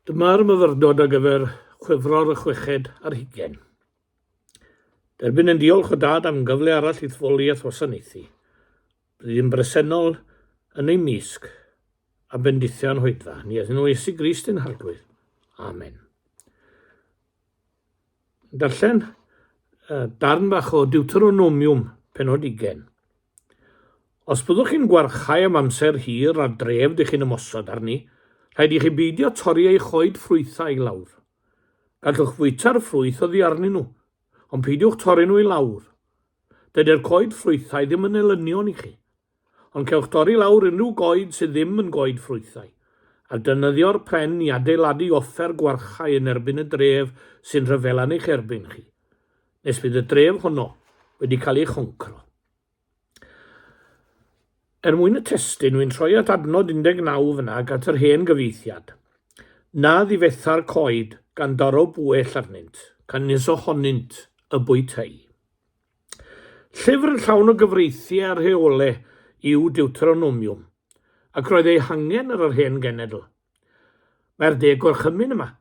Dyma'r myfyrdod ar gyfer Chwefror y chweched ar hugain. Derbyn yn diolch o dad am gyfle arall i'th foli a'th wasanaethu. Bydd yn bresennol yn ei misg a bendithia'n hoedfa. Ni ydyn nhw Iesu Grist ein Harglwydd. Amen. Darllen darn bach o Deuteronomium, penod 20. Os byddwch chi'n gwarchau am amser hir ar dref dych chi'n ymosod arni, rhaid i chi beidio torri ei choed ffrwythau i lawr. Gallwch fwyta'r ffrwyth oddi arnyn nhw, ond peidiwch torri nhw i lawr. Dydy'r coed ffrwythau ddim yn elynion i chi. Ond cewch dorri lawr unrhyw goed sydd ddim yn goed ffrwythau, a defnyddio'r pren i adeiladu offer gwarchau yn erbyn y dref sy'n rhyfela'n eich erbyn chi, nes bydd y dref honno wedi cael ei choncro. Er mwyn y testun, wy'n troi at adnod 19 fyna ac at yr hen gyfieithiad. Na ddifetha'r coed gan daro bwyell arnynt, canys ohonynt y bwytei. Llyfr yn llawn o gyfreithiau a rheolau yw Deuteronomium, ac roedd eu hangen ar yr hen genedl. Mae'r Deg Gorchymyn yma,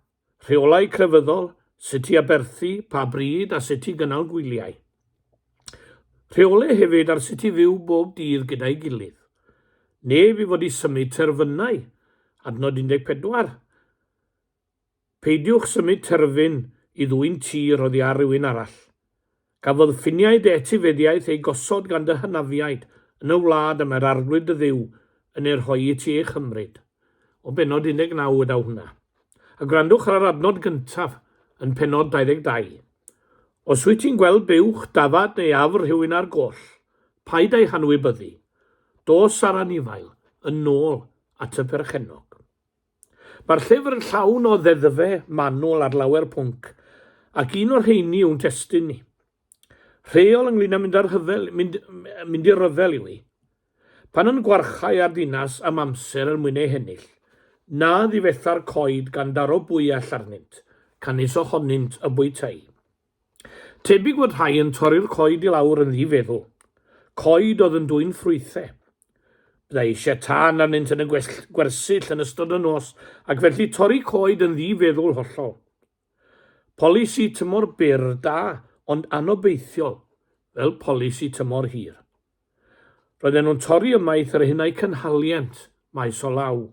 Rheolau crefyddol, sut i aberthu, pa bryd a sut i gynnal gwyliau. Rheolau hefyd ar sut i fyw bob dydd gyda'i gilydd. Neb i fod i symud terfynau, adnod 14. Peidiwch symud terfyn i ddwyn tir oddi ar rywun arall. Cafodd ffiniau dy etifeddiaeth eu gosod gan dy hynafiaid yn y wlad y mae'r Arglwydd dy Dduw yn ei rhoi i ti ei chymryd. O bennod 19 y daw hwnna. A gwrandwch ar yr adnod gyntaf yn pennod 22. Os wyt ti'n gweld buwch, dafad neu afr rhywun ar goll, paid â'i hanwybyddu. Dos â'r anifail yn ôl at y perchennog. Mae'r llyfr yn llawn o ddeddfau manwl ar lawer pwnc, ac un o'r rheini yw'n testun ni. Rheol ynglyn â mynd ar rhyfel, mynd, mynd i ryfel yw hi. Pan yn gwarchau ar ddinas am amser er mwyn ei hennill, na ddifetha'r coed gan daro bwyell arnynt, canys ohonynt y bwytei. Tebyg fod rhai yn torri'r coed i lawr yn ddi-feddwl. Coed oedd yn dwyn ffrwythau. Byddai eisiau tân arnynt yn y gwersyll yn ystod y nos, ac felly torri coed yn ddi-feddwl hollol. Polisi tymor byr da, ond anobeithiol, fel polisi tymor hir. Roedden nhw'n torri ymaith yr hyn a'u cynhalient maes o law.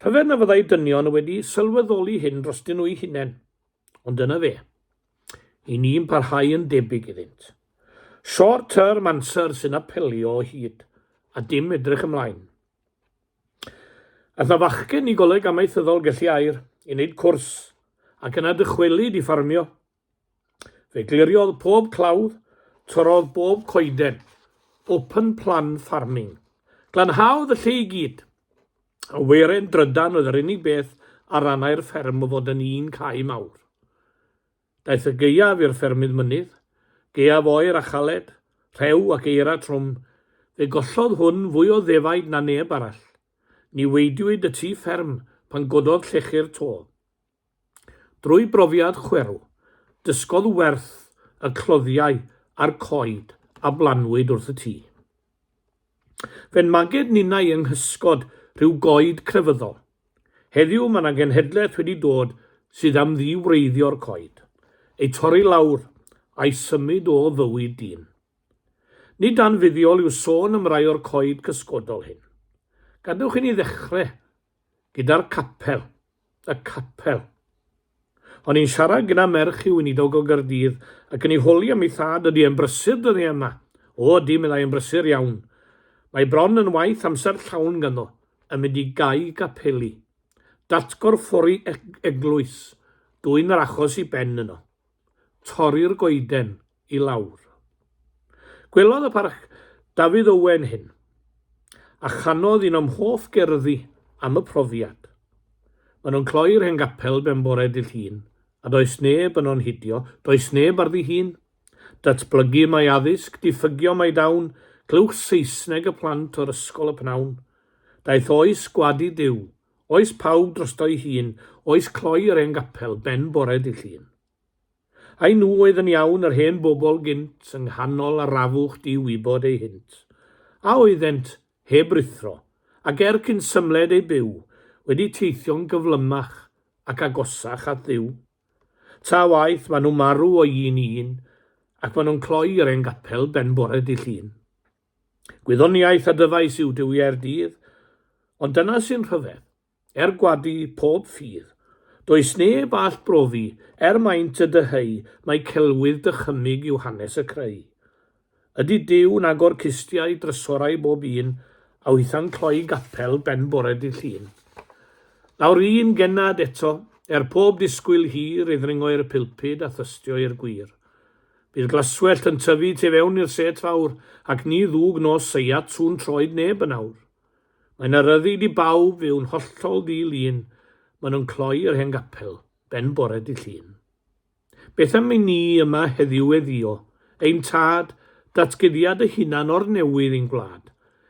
Rhyfedd na fyddai dynion wedi sylweddoli hyn drostyn nhw'u hunain. Ond dyna fe. I ni'n parhau yn debyg iddynt. Short term answer sy'n apelio o hyd, a dim edrych ymlaen. Aeth 'na fachgen i Goleg Amaethyddol Gelli Aur i wneud cwrs ac yna dychwelyd i ffarmio. Fe gliriodd pob clawdd, torrodd bob coeden. Open plan farming. Glanhaodd y lle i gyd. Y weiren drydan oedd yr unig beth a rannai'r fferm o fod yn un cae mawr. Daeth y gaeaf i'r ffermydd mynydd, gaeaf oer a chaled, rhew ac eira trwm. Fe gollodd hwn fwy o ddefaid na neb arall. Niweidiwyd y tŷ fferm pan gododd llechi'r to. Drwy brofiad chwerw, dysgodd werth y cloddiau a'r coed a blannwyd wrth y tŷ. Fe'n maged ninnau yng nghysgod rhyw goed crefyddol. Heddiw mae 'na genhedlaeth wedi dod sydd am ddi-wreiddio'r coed, eu torri lawr, a'u symud o fywyd dyn. Nid anfuddiol yw sôn am rai o'r coed cysgodol hyn. Gadewch i ni ddechrau gyda'r capel. Y capel. O'n i'n siarad gyda merch i weinidog o Gaerdydd ac yn ei holi am ei thad, ydy e'n brysur dyddiau yma? O, ydy, meddai, yn brysur iawn. Mae bron yn waith amser llawn ganddo, yn mynd i gau gapeli. Datgorffori eglwys, dwyn yr achos i ben yno. Torri'r goeden i lawr. Gwelodd y Parchg Dafydd Owen hyn, a chanodd un o'm hoff gerddi am y profiad. Maen nhw'n cloi'r hen gapel ben bore dydd Llun, a does neb yno'n hidio, does neb ar ddi-hun. Datblygu mae addysg, diffygio mae dawn, clywch Saesneg y plant o'r ysgol y pnawn. Daeth oes gwadu Duw, oes pawb drosto'i hun, oes cloi yr hen gapel ben bore dydd Llun. Ai nhw oedd yn iawn, yr hen bobl gynt, yng nghanol arafwch di-wybod eu hynt? A oeddent, heb ruthro, ac er cyn symled eu byw, wedi teithio'n gyflymach ac agosach at Dduw. Ta waeth, maen nhw'n marw o un i un, ac maen nhw'n cloi yr hen gapel ben bore dydd Llun. Gwyddoniaeth a dyfais yw duwiau'r dydd, ond dyna sy'n rhyfedd. Er gwadu pob ffydd, does neb all brofi, er maint y dyheu, mai celwydd dychymyg yw hanes y creu. Ydy Duw'n agor cistiau drysorau bob un, a hwytha'n cloi gapel ben bore dydd Llun? Lawr un gennad eto, er pob disgwyl hir i ddringo i'r pulpud a thystio i'r gwir. Bydd glaswellt yn tyfu tu fewn i'r sêt fawr, ac ni ddwg nos seiat sŵn troed neb yn awr. Mae 'na ryddid i bawb fyw'n hollol ddi-lun, maen nhw'n cloi yr hen gapel ben bore dydd Llun. Beth am i ni yma heddiw weddïo, ein Tad, datguddiad dy hunan o'r newydd i'n gwlad.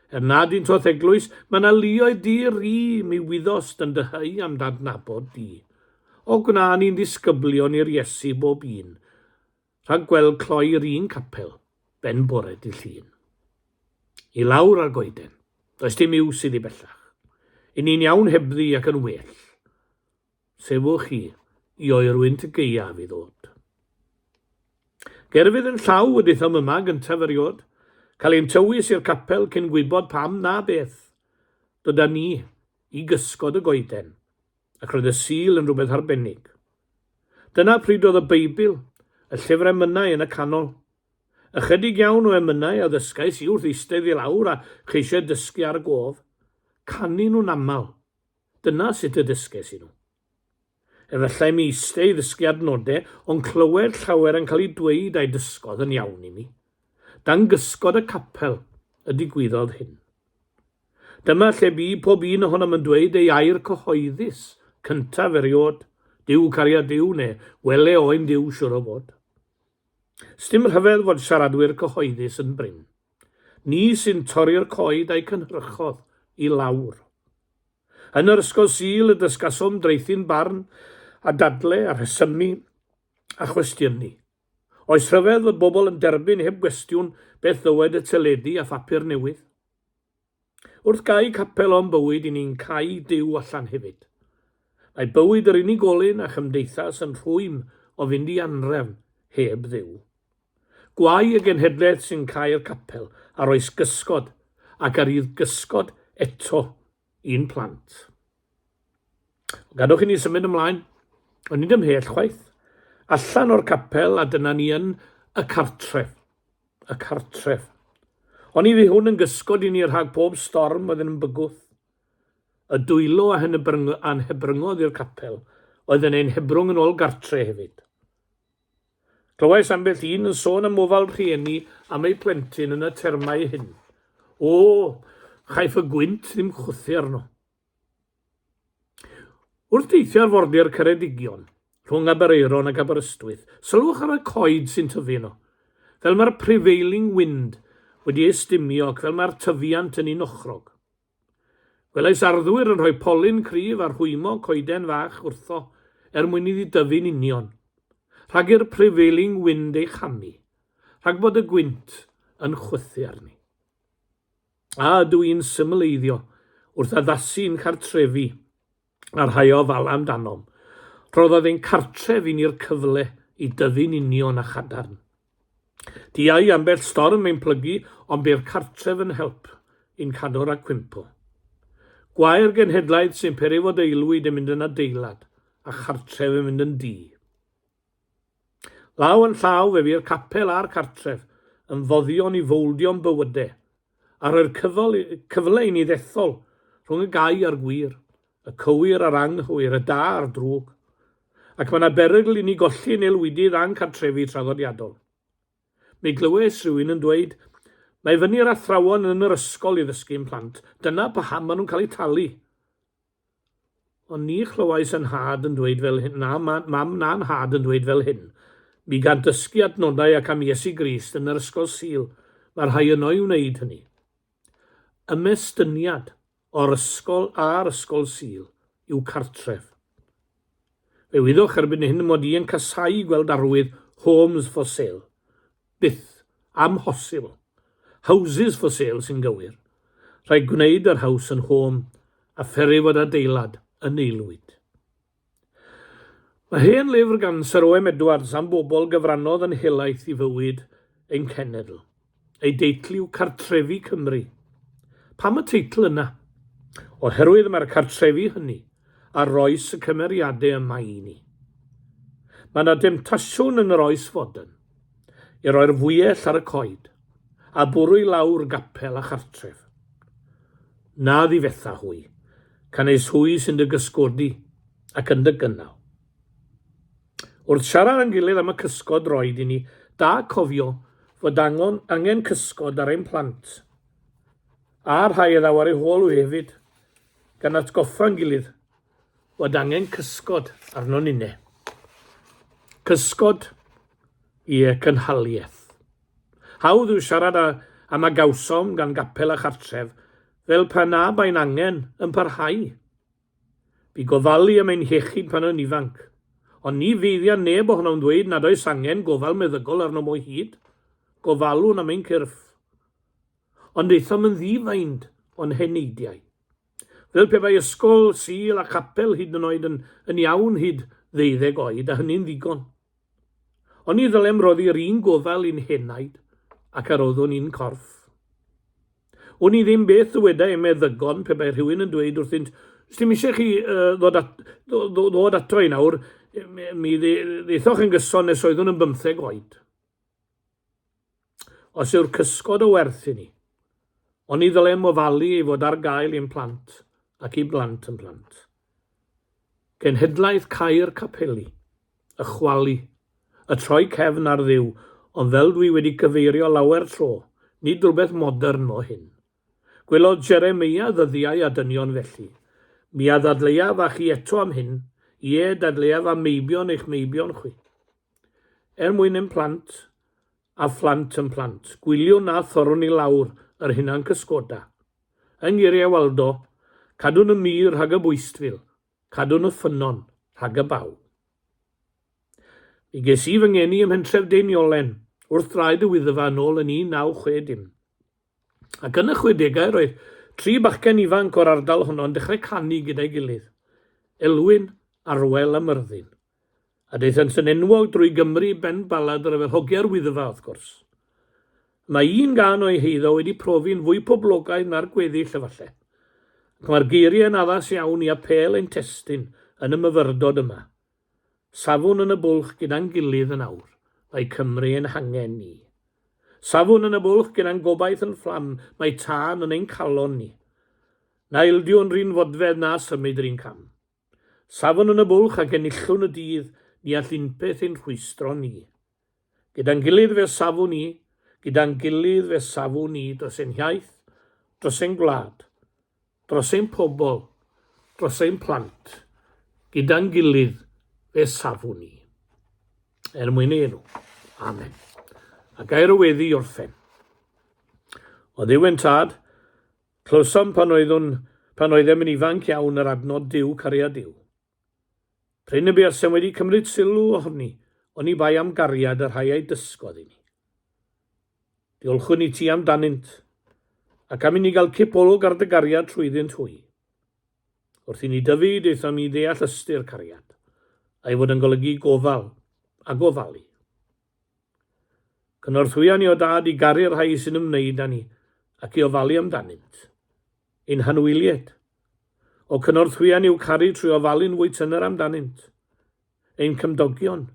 Er nad un to'th eglwys, mae 'na luoedd di-ri, mi wyddost yn dyheu am d'adnabod di. O gwna ni'n ddisgyblion i'r Iesu bob un, Rhag gweld cloi'r un capel ben bore dydd Llun. I lawr ar goeden. Does dim iws iddi bellach. I ni'n iawn hebddi ac yn well. Sefwch chi i oerwynt y gaeaf i ddod. Gerfydd yn llaw y daethom yma gyntaf eriod. Cael ein tywys i'r capel cyn gwybod pam na beth. Dod â ni i gysgod y goeden. Ac roedd y Sul yn rhywbeth arbennig. Dyna pryd oedd y Beibl, y llyfr emynau yn y canol. Ychydig iawn o emynau a ddysgais i wrth eistedd i lawr a cheisio dysgu ar y gof. Canu nhw'n aml. Dyna sut y dysges i nhw. Efallai mi eistedd i ddysgu adnodau, ond clywed llawer yn cael eu dweud a'i dysgodd yn iawn i mi. Dan gysgod y capel y digwyddodd hyn. Dyma lle bu pob un ohonom yn dweud ei air cyhoeddus cyntaf eriôd, Duw cariad Duw neu Wele oen Duw siwr o fod. Sdim rhyfedd fod siaradwyr cyhoeddus yn brin. Ni sy'n torri'r coed a'i cynhyrchodd i lawr. Yn yr Ysgol Sul y dysgasom draethu'n barn a dadle a rhesymu a chwestiynu. Oes rhyfedd fod bobl yn derbyn heb gwestiwn beth ddywed y teledu a phapur newydd? Wrth gau capel o'n bywyd i ni'n cau Duw allan hefyd. Mae bywyd yr unigolyn a chymdeithas yn rhwym o fynd i anrefn heb Dduw. Gwae y genhedlaeth sy'n cau'r capel ar oes gysgod ac ar idd gysgod eto i'n plant. Gadwch i ni symud ymlaen, ond nid ymhell chwaith. Allan o'r capel a dyna ni yn y cartref. Y cartref. Oni fu hwn yn gysgod i ni rhag pob storm oedd yn bygwth. Y dwylo a a'n hebryngodd i'r capel oedd yn ein hebrwng yn ôl gartre hefyd. Clywais ambell un yn sôn am ofal rhieni am eu plentyn yn y termau hyn. O, chaiff y gwynt ddim chwythu arno. Wrth deithio arfordir Ceredigion, rhwng Aberaeron ac Aberystwyth, sylwch ar y coed sy'n tyfu yno. Fel mae'r prevailing wind wedi ei ystumio ac fel mae'r tyfiant yn unochrog. Gwelais arddwyr yn rhoi polyn cryf a rhwymo coeden fach wrtho er mwyn iddi dyfu'n union, rhag i'r prevailing wind ei chamu, rhag bod y gwynt yn chwythu arni. A ydw i'n symleiddio wrth addasu'n cartrefi a'r rhai a ofala amdanom. Rhoddodd ein cartref i ni'r cyfle i dyfu'n union a chadarn. Diau ambell storm ein plygu, ond bu'r cartref yn help i'n cadw rhag cwympo. Gwae'r genhedlaeth sy'n peri fod aelwyd yn mynd yn adeilad a chartref yn mynd yn dŷ. Law yn llaw fe fu'r capel a'r cartref yn foddion i fowldio'n bywyde, a rhoi'r cyfle i ni ddethol rhwng y gau a'r gwir, y cywir a'r anghywir, y da a'r drwg. Ac mae 'na berygl i ni golli'n aelwydydd a'n cartrefi traddodiadol. Mi glywais rhywun yn dweud, Mae fyny'r athrawon yn yr ysgol i ddysgu'n plant, dyna paham maen nhw'n cael eu talu. Ond ni chlywais 'y nhad yn dweud fel hyn, na mam na 'nhad yn dweud fel hyn. Mi gant dysgu adnodau ac am Iesu Grist yn yr Ysgol Sul, mae rhai yno i wneud hynny. Ymestyniad o'r ysgol a'r Ysgol Sul yw cartref. Fe wyddoch erbyn hyn mod i yn casáu gweld arwydd Homes for Sale. Byth. Amhosibl. Houses for sale sy'n gywir. Rhaid gwneud yr house yn home a pheri fod adeilad yn aelwyd. Mae hen lyfr gan Sir O.M. Edwards am bobl gyfrannodd yn helaeth i fywyd ein cenedl. Ei deitl yw Cartrefi Cymru. Pam y teitl yna? Oherwydd mae'r cartrefi hynny a roes y cymeriadau yma i ni. Mae yna demtasiwn yn yr oes fodern i roi'r fwyell ar y coed a bwrw i lawr gapel a chartref. Na ddifetha hwy, canys hwy sy'n dy gysgodi ac yn dy gynnal. Wrth siarad â'n gilydd am y cysgod roed i ni da cofio fod angon, angen cysgod ar ein plant, a'r rhai a ddaw ar eu hôl hwy hefyd, gan atgoffa'n gilydd fod angen cysgod arnon ninne. Cysgod, ie, cynhaliaeth. Hawdd yw siarad â, am a gawsom gan gapel a chartref, fel pa na bai'n angen yn parhau. Bu gofalu am ein hiechyd pan yn ifanc, ond ni feiddia neb ohonom ddweud nad oes angen gofal meddygol arnom o hyd. Gofalwn am ein cyrff. Ond aethom yn ddi-faint o'n heneidiau. Fel pe bai ysgol, Sul a chapel hyd yn oed yn, yn iawn hyd ddeuddeg oed, a hynny'n ddigon. Oni ddylem roddi'r un gofal i'n henaid ac a roddwn i'n corff? Wn i ddim beth ddywedai y meddygon pe bai rhywun yn dweud wrthynt, Sdim eisiau chi uh, ddod, at, ddod ato i nawr, mi ddeithoch yn gyson nes oeddwn yn bymtheg oed. Os yw'r cysgod o werth i ni, oni ddylem ofalu ei fod ar gael i'n plant ac i blant yn plant. Cenhedlaeth cau'r capeli, y chwalu, y troi cefn ar Dduw, ond fel dwi wedi cyfeirio lawer tro, nid rhywbeth modern mo hyn. Gwelodd Jeremeia ddyddiau a dynion felly. Mi a ddadleuaf â chi eto am hyn, ie, dadleuaf â meibion eich meibion chwi. Er mwyn ein plant, a phlant yn plant, gwyliwn na thorrwn i lawr yr hunan cysgoda. Yng ngeiriau Waldo, cadwn y mur rhag y bwystfil, cadwn y ffynnon rhag y baw. Mi ges i fy ngeni ym mhentref Deiniolen, wrth draed y Wyddfa yn ôl yn 1960. Ac yn y chwedegau roedd tri bachgen ifanc o'r ardal honno yn dechrau canu gyda'i gilydd, Elwyn, Arwel a Myrddin. A daethant yn enwog drwy Gymru ben baladr fel Hogia'r Wyddfa, wrth gwrs. Mae un gân o'i heiddo wedi profi'n fwy poblogaidd na'r gweddill, efallai. Ac mae'r geiriau yn addas iawn i apêl ein testun yn y myfyrdod yma. Safwn yn y bwlch gyda'n gilydd yn awr, mae Cymru ein hangen ni. Safwn yn y bwlch gyda'n gobaith yn fflam, mae tân yn ein calon ni. Na ildiwn 'run fodfedd na symud 'run cam. Safwn yn y bwlch ac enillwn y dydd, ni all unpeth ein rhwystro ni. Gyda'n gilydd fe safwn ni, gyda'n gilydd fe safwn ni dros ein hiaith, dros ein gwlad, dros ein pobl, dros ein plant, gyda'n gilydd fe safwn ni. Er mwyn ei enw. Amen. A gair o weddi i orffen. O Dduw ein Tad, Clywsom pan oeddwn, pan oeddem yn ifanc iawn yr adnod Duw cariad Duw. Prin y buasem wedi cymryd sylw ohoni oni bai am gariad y rhai a'i dysgodd i ni. Diolchwn i ti amdanynt, ac am i ni gael cip olwg ar dy gariad trwyddynt hwy. Wrth i ni dyfu, daethom i ddeall ystyr cariad, a'i fod yn golygu gofal a gofalu. Cynorthwya ni o Dad i garu'r rhai sy'n ymwneud â ni ac i ofalu amdanynt. Ein hanwyliaid. O cynorthwya ni i'w caru trwy ofalu'n fwy tyner amdanynt. Ein cymdogion.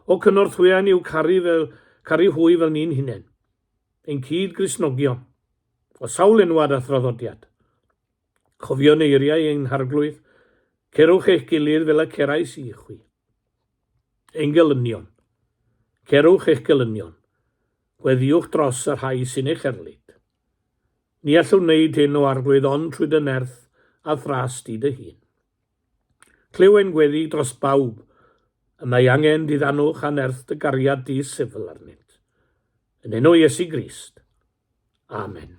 O cynorthwya ni i'w caru fel caru hwy fel ni'n hunain. Ein cyd-Gristnogion. O sawl enwad a thraddodiad. Cofion eiriau ein Harglwydd, cerwch eich gilydd fel y cerais i chwi. Ein gelynion. Cerwch eich gelynion. Gweddïwch dros y rhai sy'n eich erlid. Ni allwn wneud hyn, o Arglwydd, ond trwy dy nerth a thras di dy hun. Clyw ein gweddi dros bawb y mae angen diddanwch a nerth dy gariad di-syfl arnynt. Yn enw Iesu Grist. Amen.